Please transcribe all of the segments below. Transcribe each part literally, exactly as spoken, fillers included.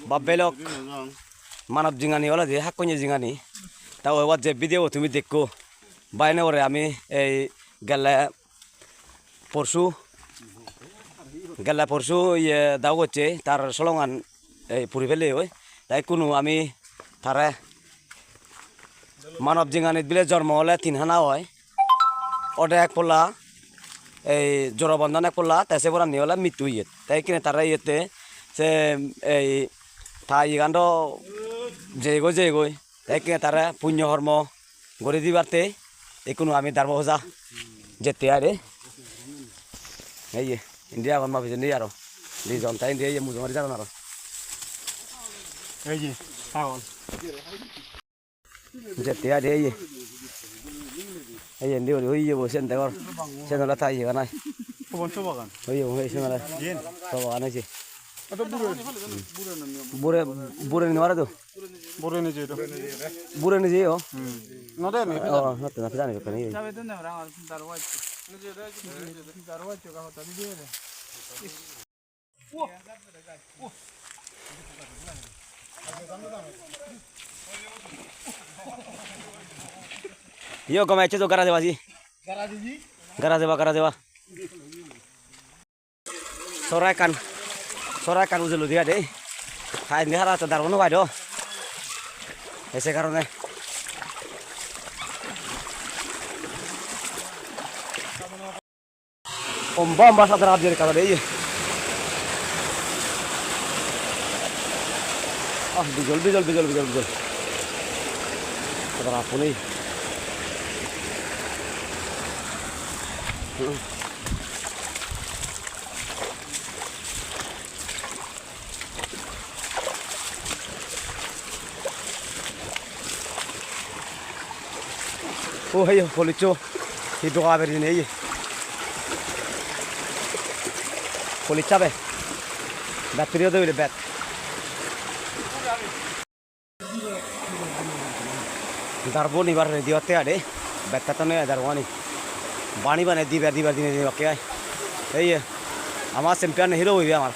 Bab bhei lok, manob jingani olode hakkonye jingani. Ta oi je video bo tumi dekko, bhei no pore ami ei gelle porsu, gelle porsu iye dau gocche, tar solongan ei puri pele oi. Ta ikkunu ami tare manob jinganit bile jormo ole tin hana oi. Ode ek polla, ei joro bondhon ek polla, te se porani ole mittu iyet. Te ikkine tare iyette se ei ta iyegan do jeyegoi, jeyegoi. Te ikkine tare punyo hormo guri dibatte ikkunu ami darbo hoja jette ai de. Ei ye, indi agon ma pijendi aro dijon, te indi ei ye mujungedi jadon aro. Ei ye, sagol. Jette ai de, ei ye. Ei ye, indi guri oye bo, siyen degor. Siyen ole ta iyegan ai. Hobon sobagan. Oye bo, ei siyen ole. Yen. Sobagan oye. Ado bure. Bure, bure ni mare do. Bure ni je do. Bure ni je o. Hmm. No de ni. Oh, no te na pidani ko ni. Yo, gome ecche do gara jeba ji. Gara jeba, gara jeba. Sora ekkan, sora ekkan ujolo diya de. Hai, indi hara to darbo no pai do. Ese karone. Lomba lomba sadar apjor ekka agede, iye. Ah, bijol, bijol, bijol, bijol, bijol. Sadar appun ei. Hmm. O, heyo, police-o hi doga beri hijeni, heyo. Police sabe. Battery-o debile bat. Darbo nibar ready otte ai de. Bekkattun nei ai darbo ani. Bani bani dibar, dibar, dine dine bakke ai. Ei ye. Ama champion hero hoibe amar.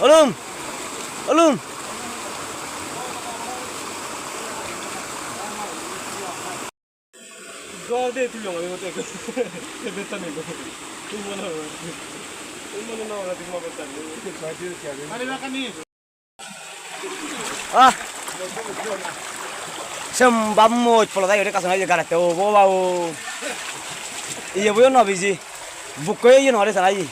Olum! Olum! Jor de tui jong ami hote. Te bettani do. Tui mone hoy. Tui mone na hoy tui mo bettani. Mari makani. Ah. Sem bammo polo dai ore kasana je garate o bo ba o. Iye boyo no biji. Bukko iye no re sana iye.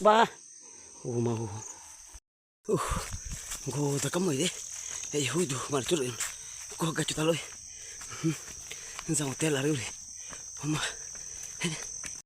Ba. O ma o. Uh, go da kam de. Ei hui du mar tur. Go ga chuta loi. Hmm. Jang tel ari uri. O ma.